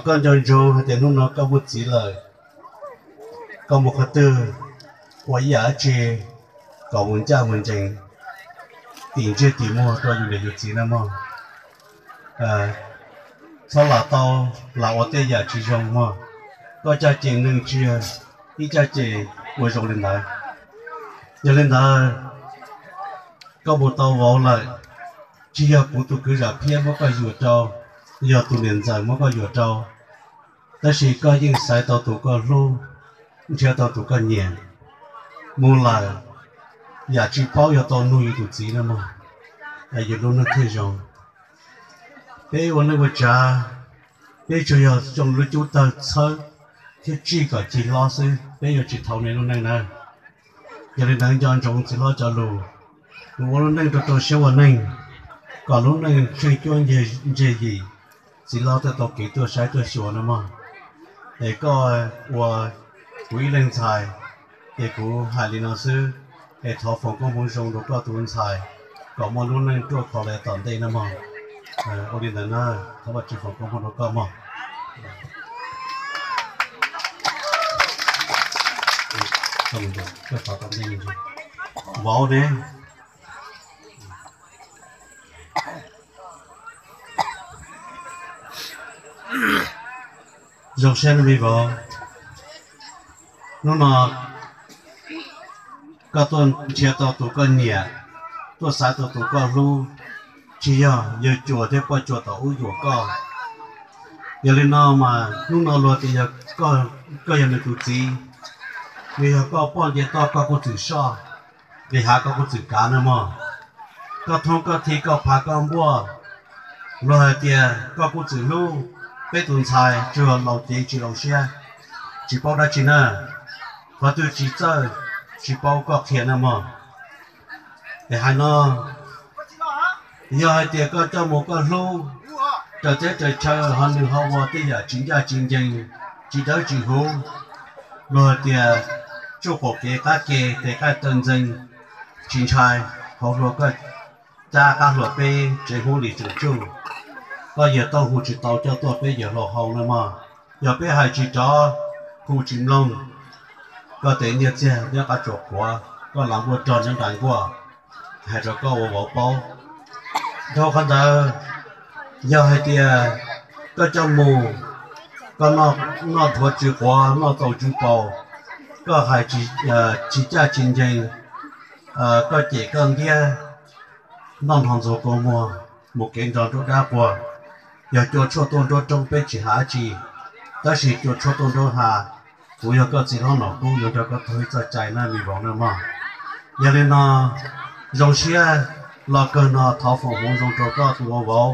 Koj nco ntsoov hais tias hnub no koj muaj txiv lawm, koj mus qhov twg ua ib yam dab tsi kom mus ncaj mus ncees, tim ntsej tim muag rau yus niam yus txiv na mog. Txhob lam tau lam ua tej yam tsis zoo mog. Koj caj ces neeg tsis yog ib caj ces ua zoo li ntawd. Yog li ntawd, koj mus tau vauv lawm, tsis yog kuv tus kwv Zam Phiab muab koj yuam rau, yog tus niam ntxawm muab koj yuam rau, tab sis koj yeej xaiv tau tus koj hlub, nrhiav tau tus koj nyiam. Mus lawm, yam tsis paub yuav tau nug yus tus txiv na mog, es yus lub neej thiaj zoo. Peb ua neej ua tsav, peb tsuas yog zoo lub cub tawg txhawb thiab tsij kom cig hlob xwb, peb yuav tsis thauv nej lub neej na. Yog li ntawd nco ntsoov txiv hlob cov lus, kuv ua lub neej rau rau siab ua neej, kom lub neej tsheej cuab ntseg yim, txiv hlob thiaj tau kev tuaj saib tuaj xyuas na mog. Es koj ua kuv ib leeg ntxhais, ces kuv hais li no xwb, es thov foom koob hmoov zoo rau koj tus ntxhais, kom muaj lub neej ruaj khov li tom ntej na mog. Ua li ntawd na, thov Vajtswv foom koob hmoov rau koj mog. Vauv ne, zoo siab me vauv, hnub no koj tuaj nrhiav tau tus koj nyiam, tuaj xaiv tau tus koj hlub, tsis yog yawg cuas thiab poj cuas tom ub yuam koj. Yog li no mas hnub no luag tias yog koj yog nws tus txiv, nws yog koj poj nce toj koj kuj txwm soj, nqis hav koj kuj txwm kav na mog. Koj thoob koj thi koj phav koj npuaj, luag hais tias koj kuj txwm hlub. Peb tus ntxhais tsuas laus cev tsis laus siab, tsis paub dab tsi na. Qhov twg tsis txawj, tsis paub koj qhia na mog. Es hais no, yog hais tias koj coj mus koj hlub, raws teb raws chaw ho nws ho ua tej yam tsis ncaj tsis ncees, tsis dawb tsis huv, luag hais tias tsuj qaum kev qab ke tes qaij taw ntxees, tsis ntshai, hauv hlua koj cab qab hlua peb tsev Hmoob Lis Tseem Tsuj, koj yawg Tooj hu tsis tau coj tuaj peb yawg hlau hau na mog. Yog peb hais tsis rov, hu tsis mloog, koj tes nyiaj txiag nyob qab tsuas qhuav, koj lav npuaj rog nyob nram nkuaj, hais rau koj ua vauv paub. Dhau qhov ntawd, yog hais tias koj coj mus, koj noj dhuav tsw quav noj txaus tsw paus, koj hais tsis caj tsis ncees, koj cem koj ntiab, noj nrog ntxuag kua muag, mus kev nrog nruab dab quag. Yog cua tshuaj tuaj nruab roob peb tsis hais dab tsi, tab sis cua tshuaj tuaj nruab hav, kuv yog koj txiv hlob Nom Kub yuav nrog koj taug ib txoj cai na me vauv na mog. Yog li no, zoo siab los kawg no thov foom hmoov zoo rau koj tus ua vauv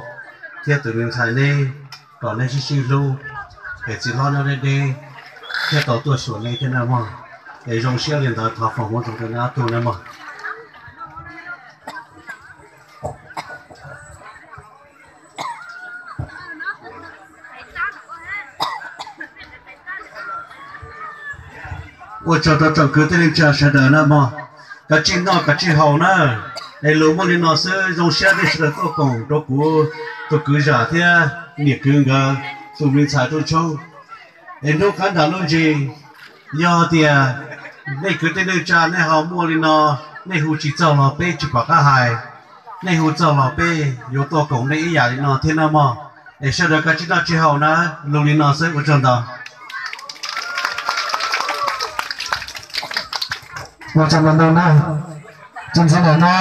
thiab tus me ntxhais neb, kom neb sib sib hlub, es txiv hlob nyob deb deb thiaj tau tuaj xyuas neb thiab na mog. Es zoo siab li ntawd thov foom hmoov zoo rau neb ob tug na mog. Ua tsaug rau tsoom kwv tij neej tsa sawv daws na mog, kav tsij noj kav tsij haus na. Es lus muaj li no xwb, zoo siab nej sawv daws tuaj koom rau kuv tus kwv Zam thiab niam kwv nkawd tus me ntxhais Rooj Tshoob. Es hnub qab nram lub ntsis, yog tias nej kwv tij neej tsa nej ho muaj li no, nej hu tsis txog los peb tsis pom qab hais, nej hu txog los peb yuav tuaj koom nej ib yam li no thiab na mog. Es sawv daws kav tsij noj tsij haus na, lus li no xwb ua tsaug ntau. Ua tsaug ntau na, tsis ntxiv lawm na.